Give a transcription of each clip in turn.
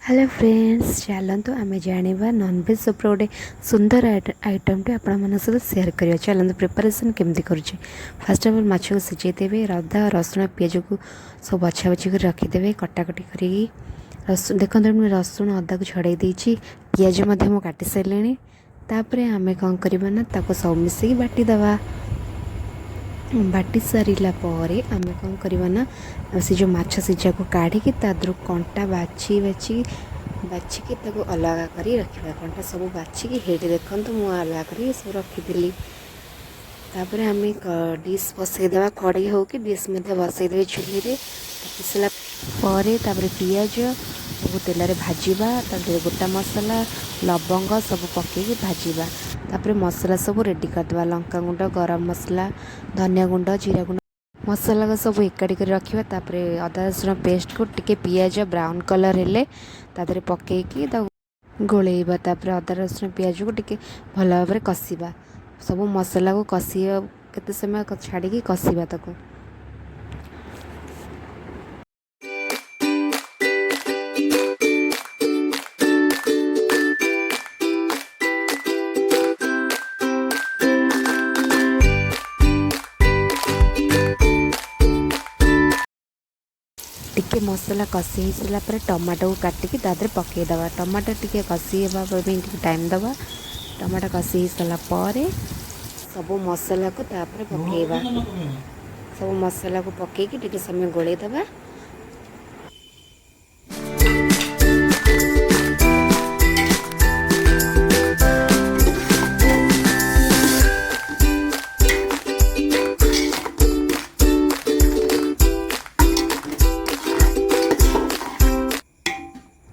Hello friends, ଚାଲନ୍ତୁ ଆମେ ଜାଣିବା ନନଭେଜ୍ ଉପରେ ଗୋଟେ ସୁନ୍ଦର ଆଇଟମ୍ଟି ଆପଣମାନଙ୍କ ସହିତ ସେୟାର କରିବା। ଚାଲନ୍ତୁ, ପ୍ରିପାରେସନ୍ କେମିତି କରୁଛେ। ଫାର୍ଷ୍ଟ ଅଫ୍ ଅଲ୍ ମାଛକୁ ସିଝେଇ ଦେବେ। ଅଦା, ରସୁଣ, ପିଆଜକୁ ସବୁ ବଛା ବଛି କରି ରଖିଦେବେ କଟାକଟି କରିକି। ରସୁଣ ଦେଖନ୍ତୁ, ମୁଁ ରସୁଣ ଅଦାକୁ ଛଡ଼େଇ ଦେଇଛି। ପିଆଜ ମଧ୍ୟ ମୁଁ କାଟି ସାରିଲିଣି। ତାପରେ ଆମେ କ'ଣ କରିବା ନା ତାକୁ ସବୁ ମିଶେଇକି ବାଟିଦେବା। ବାଟି ସାରିଲା ପରେ ଆମେ କ'ଣ କରିବା ନା ସେ ଯେଉଁ ମାଛ ସିଝାକୁ କାଢ଼ିକି ତା ଦେହରୁ କଣ୍ଟା ବାଛି ବାଛି ବାଛିକି ତାକୁ ଅଲଗା କରି ରଖିବା। କଣ୍ଟା ସବୁ ବାଛିକି ହେଇଠି ଦେଖନ୍ତୁ, ମୁଁ ଅଲଗା କରିକି ସବୁ ରଖିଥିଲି। ତାପରେ ଆମେ ଡିସ୍ ବସେଇଦେବା। କଡ଼େଇ ହେଉ କି ଡିସ୍ ମଧ୍ୟ ବସେଇଦେବେ ଚୁଲିରେ। ତାତି ସାରିଲା ପରେ ତାପରେ ପିଆଜ ସବୁ ତେଲରେ ଭାଜିବା। ତାପରେ ଗୋଟା ମସଲା, ଲବଙ୍ଗ ସବୁ ପକେଇକି ଭାଜିବା। ତାପରେ ମସଲା ସବୁ ରେଡ଼ି କରିଦେବା। ଲଙ୍କା ଗୁଣ୍ଡ, ଗରମ ମସଲା, ଧନିଆ ଗୁଣ୍ଡ, ଜିରା ଗୁଣ୍ଡ, ମସଲାକୁ ସବୁ ଏକାଠି କରି ରଖିବା। ତାପରେ ଅଦା ରସୁଣ ପେଷ୍ଟକୁ ଟିକେ ପିଆଜ ବ୍ରାଉନ୍ କଲର୍ ହେଲେ ତା ଦେହରେ ପକେଇକି ତାକୁ ଗୋଳେଇବା। ତାପରେ ଅଦା, ରସୁଣ, ପିଆଜକୁ ଟିକେ ଭଲ ଭାବରେ କଷିବା। ସବୁ ମସଲାକୁ କଷିବା, କେତେ ସମୟ ଛାଡ଼ିକି କଷିବା ତାକୁ। ଟିକେ ମସଲା କଷି ହେଇସାରିଲା ପରେ ଟମାଟୋକୁ କାଟିକି ତା ଦେହରେ ପକାଇଦେବା। ଟମାଟୋ ଟିକେ କଷି ହେବା ପାଇଁ ଟିକେ ଟାଇମ୍ ଦେବା। ଟମାଟୋ କଷି ହେଇସାରିଲା ପରେ ସବୁ ମସଲାକୁ ତାପରେ ଲୁଣ ପକାଇବା। ପକେଇଛ ନା ପକେଇନ? ସବୁ ମସଲାକୁ ପକାଇକି ଟିକେ ସମୟ ଗୋଳେଇ ଦେବା।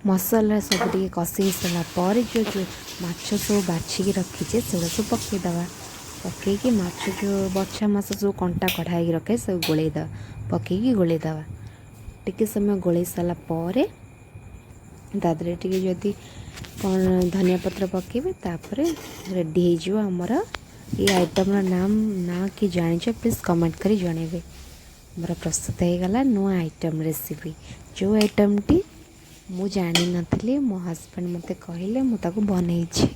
ମସଲା ସବୁ ଟିକେ କଷି ହେଇସାରିଲା ପରେ ଯେଉଁ ଯେଉଁ ମାଛ ସବୁ ବାଛିକି ରଖିଛେ, ସେଗୁଡ଼ା ସବୁ ପକାଇଦେବା। ପକାଇକି ମାଛ ଯେଉଁ ବଛା ମାଛ ସବୁ କଣ୍ଟା କଢ଼ା ହେଇକି ରଖେ, ସବୁ ଗୋଳେଇ ଦେବା। ପକାଇକି ଗୋଳେଇ ଦେବା। ଟିକେ ସମୟ ଗୋଳେଇ ସାରିଲା ପରେ ତା ଦେହରେ ଟିକେ ଯଦି କ'ଣ ଧନିଆ ପତ୍ର ପକାଇବେ। ତାପରେ ରେଡ଼ି ହେଇଯିବ ଆମର। ଏଇ ଆଇଟମ୍ର ନାମ ନାଁ କିଏ ଜାଣିଛ, ପ୍ଲିଜ୍ କମେଣ୍ଟ କରି ଜଣାଇବେ। ଆମର ପ୍ରସ୍ତୁତ ହେଇଗଲା ନୂଆ ଆଇଟମ୍ ରେସିପି, ଯେଉଁ ଆଇଟମ୍ଟି ମୁଁ ଜାଣିନଥିଲି। ମୋ ହଜବେଣ୍ଡ ମୋତେ କହିଲେ, ମୁଁ ତାକୁ ବନେଇଛି।